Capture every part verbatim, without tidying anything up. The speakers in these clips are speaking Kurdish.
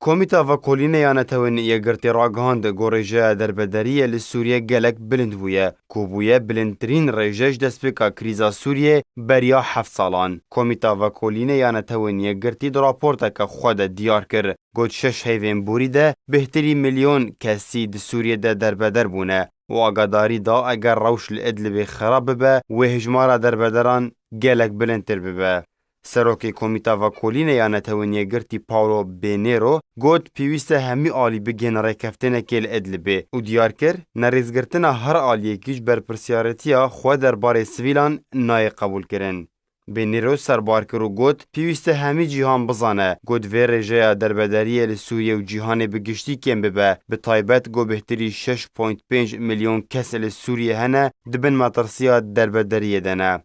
Komîta Vekolînê ya Netewên Yekgirtî ragihand ku rêjeya derbederiyê li Sûriyê gelek bilind bûye, ku bûye bilindtirîn rêje ji destpêka krîza Sûriyê beriya heft salan. Komîta Vekolînê ya Netewên Yekgirtî di raporteke xwe de diyar kir, got şeş heyvên borî de bêhtirî milyon kesî di Sûriyê de derbeder bûne û agadarî da eger rewş li Idlibê xerab bibe, wê hejmara derbederan gelek bilindtir bibe. Serokê Komîta Vekolînê ya Netewên Yekgirtî Paulo Benero got, pêwîst e hemî alî bigihên rêkeftinekê li Idlibê û diyar kir, nerêzgirtina her aliyekî ji berpirsiyaretiya xwe derbarê sivîlan nayê qebûlkirin. Benero serbar kir û got, pêwîst e hemî cîhan bizane, got vê rêjeya derbederiyê li Sûriyê û cîhanê bi giştî kêm bibe, bi taybet got bêhtirî şeş point pênc milyon kes li Sûriyê hene, di bin metirsiya derbedariyê de ne.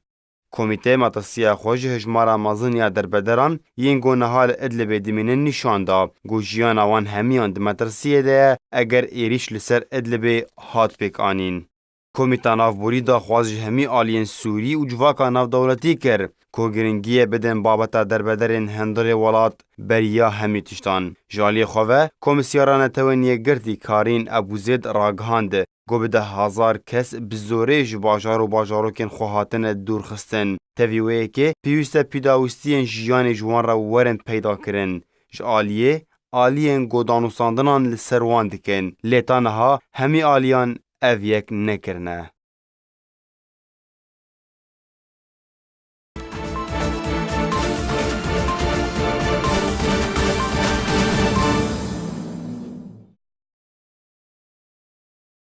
Komîtê metirsiya xwe ji hejmara mezin ya derbederan yên ku niha li Idlibê dimînin nîşan da, ku jiyana wan hemiyan di metirsiyê de ye, eger êrîş li ser Idlibê hat pêk anîn. Komîta Navborî daxwaz ji hemî aliyên Sûrî û civaka navdewletî kir, ku giringiyê bidin babeta derbederên hundirê welat beriya hemî tiştan. Ji aliyê xwe ve, Komîsyara Netewên Yekgirtî Karîn Ebûzêd ragihand, ku bi deh hezar kes bi zorê ji bajar û bajarokên xwe hatine dûrxistin. Tevî wê yekê pêwîst e pêdawîstiyên jiyanê ji wan re werin peyda kirin. Ji aliyê aliyên ku danûstandinan li ser wan dikin. Lê ta niha hemî aliyan ev yek nekirine.